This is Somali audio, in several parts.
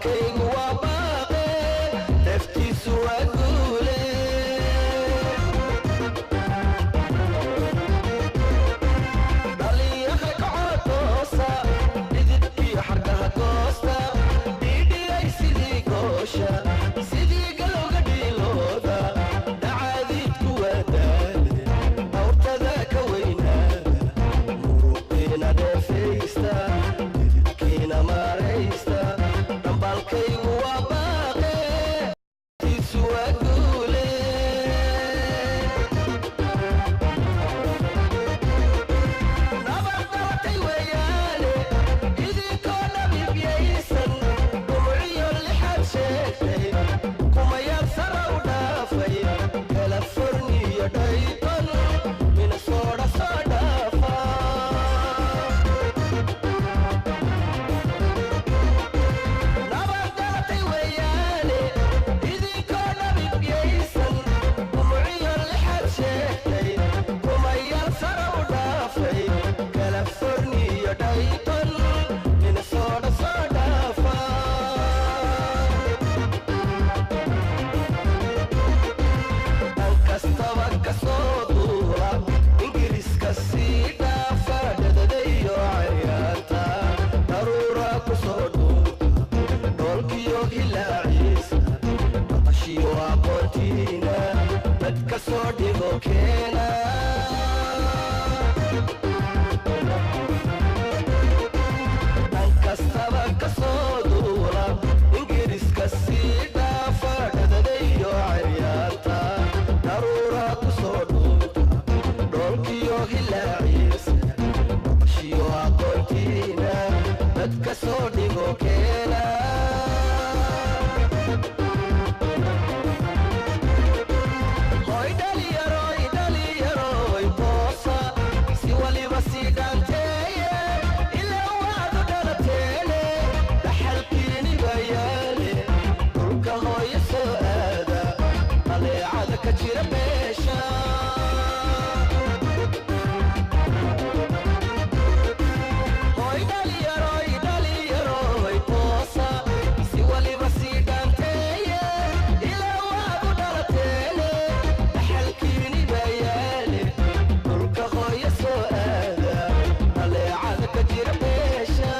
Dhambalkaygu waa baaqe, deftiisu waa guule. Dhaliyaha kacotoosa, dhididkii xargaha goosta, dhiidhiyay sidii goosha, sidii galowga dhiilooda. Dhacaadiidku waa daale, awrtada ka weynaada, muruqiina dheefaysta, dhididkiina maaraysta. Dhambalkaygu waa baaqe, tiisu waa guule. Nabad dhalatay weeyaane, idinkoo dhabiibyaysan, dhumuciyo lixaad sheegtay, kumayaal sara u dhaafay, Kaliforniya, Dhayton, Minnesota soo dhaafa. Nabad dhalatay weeyaane, idinkoo dhabiibyaysan, dhumuciyo lixaad sheegtay, kumayaal sara u dhaafay, Kaliforniya, Dhayton, Minnesota soo dhaafa. Dhan kastaba ka soo duula, Ingiriiska sii dhaafa, dhadadayo cayaanta, daruura ku soo dhuunta, dhoolkiyo hilaaciisa, maqashiyo aqoontiina, dad ka soo dhigo keena. Dhan kastaba ka soo duula, Ingiriiska sii dhaafa, dhadadayo cayaanta, daruura ku soo dhuunta, dhoolkiyo hilaaciisa, maqashiyo aqoontiina, dad ka soo dhigo keena. Hoy dhalinyaroy, dhalinyaroy, toosa, si waliba sii dhaanteeye, ilaa waad u dhalateene, dhaxalkiiniba yaale, dhulka hooyo soo aada, qaleecada ka jira beesha. Hoy dhalinyaroy, dhalinyaroy, toosa, si waliba sii dhaanteeye, ilaa waad u dhalateene, dhaxalkiiniba yaale, dhulka hooyo soo aada, qaleecada ka jira beesha.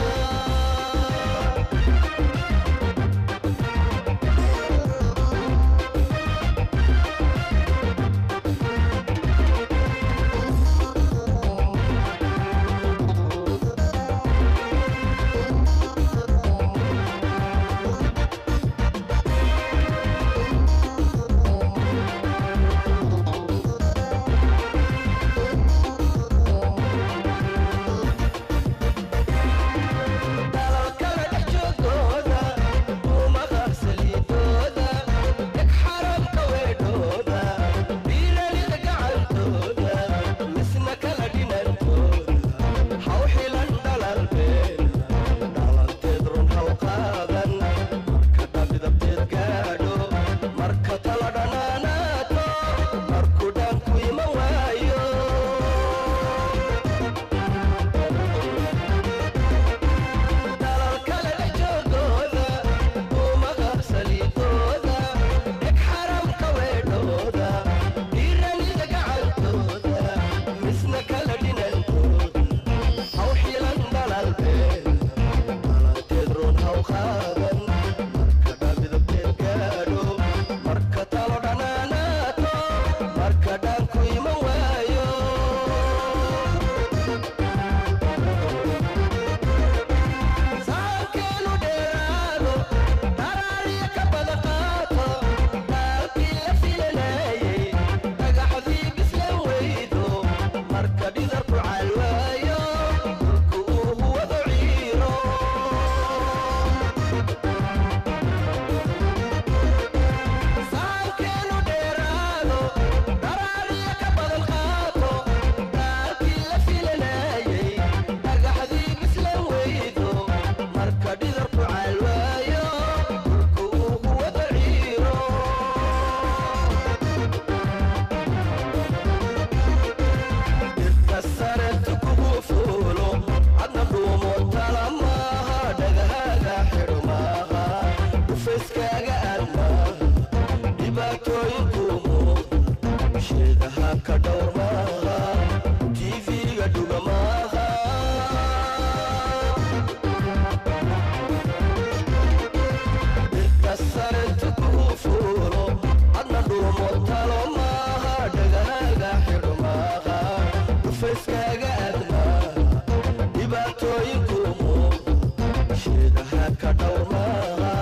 Dalalkala dhex joogooda, umaha saliidooda, dheg xaramka weedhooda, dhiiralida gacantooda, misna kala dhinantooda, haw xilan dhalal beena, dhalanteed run haw qaadan. Marka dhabidabteed gaadho, marka tala dhanaanaato, markuu dhaanku iman waayo. Dalalkale dhex joogooda, umaha saliidooda, dheg xaramka weedhooda, dhiiranida gacantooda, misna kala dhinantooda, haw xilan dhalal beena, dhalanteed run haw qaadan. Marka dhabidabteed gaadho, marka talo dhanaanaato, marka dhaanku iman waayo. Sahankeenu dheeraado, dharaariya ka bada qaato, dhaalkii la filanayey, dhagaxdii bislan weydo, marka dhidarku calwaayo, dhulku uu huwado ciiro. Dhufayskaaga aadmaa dhibaatooyinkuumu sheedaha ka dhowr maaha, tv-ga dhuga maaha. Dhirta sarenta kuu fuulo adna dhuumo talo maaha, dhagahaaga xidho maaha. Dhufayskaaga aadmaa dhibaatooyinkuumu sheedaha ka dhowr maaha.